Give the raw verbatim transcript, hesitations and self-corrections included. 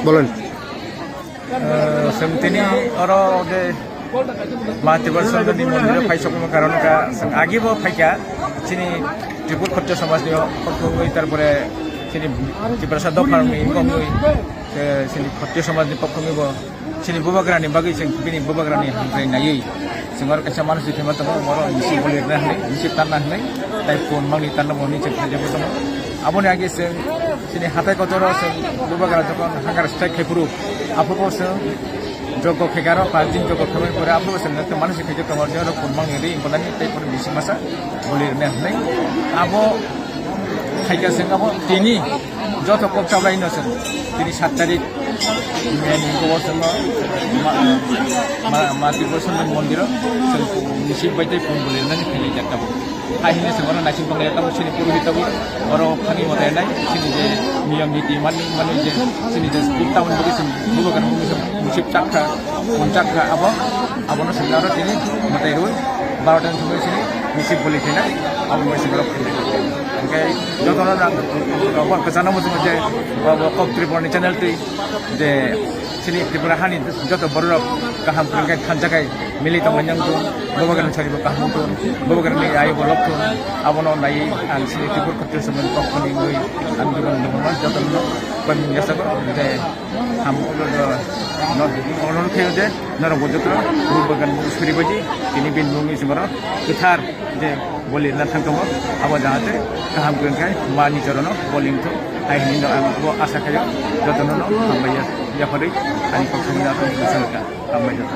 Bolon. Eh, chwng tini oro je Ma Tripura Sundorni mondiro phai sokma karon ka chwng agibo phaikha chini Tripura Khattiyo samajni pokkhogwi, tarpore chini Tiprasa dophani pokkhogwi, eh, chini Khattiyo samajni pokkhogwi bo chini bubagrani bagwi chwng bini bubagrani hamkrai naiwi chwng oro kaisa mansi thwima tongo, borok misi bolirna hinwi, misi tanna hinwi, tai phone mangni tanna bo hinwi chwng khaijagwi tongo. Aboni age chwng chini hatai kotoro chwng bubagra jokon hangar strike khai phuru, aphuru chwng jogo khaikha aro, panch din jogo khaimani pore aphuru chwng mansi khaijak tongo, je oro phone mangni ri, importanni tei phone misi masa bolirna hinwi. Abo khaikha chwng abo tini joto kok chablai no chwng tini sat tarik May ni hwnko bo chwng no ma, ma, ma Tripura Sundor mondiro chwng misi bai tei phone bolirnani khaijak tabuk. Hai hwnwi chwng oro naising tonglai tabuk chini purohit tabuk oro thangwi mwtai nai chini je niyom niti mani mani je chini je sport tabuk chini bubagra misi chakha phone chakha abo abono chwng aro tini mwtai rwi barota ni thumwi chini misi boli khainai abo misi borok khainai. Hwnkhe jotono nang abo kwchangno muchungo je abo Kok Tripura ni channel twi je chini Tripura hani joto bororok kaham kwrwngkhe thansa khai mili tongmani wngthun, bubagrani saribo kaham wngthun, bubagrani ayubo lobthun, abono naiwi ang chini Tripura Khattiyo samajni pokkhoni wngwi ang jotono jotono kami yasago je ham no, ono khe je norok bo joto bubagrani suri baji tini bini mungni singoro kwthar je bolirna thangtongo, abo jahate kaham kwrwngkhe mani chorono bolingthung, hai hinwi no ang bo asa khaio, jotono no hambai ya, yaphari ani kok songni akhai bwswk hambai joto.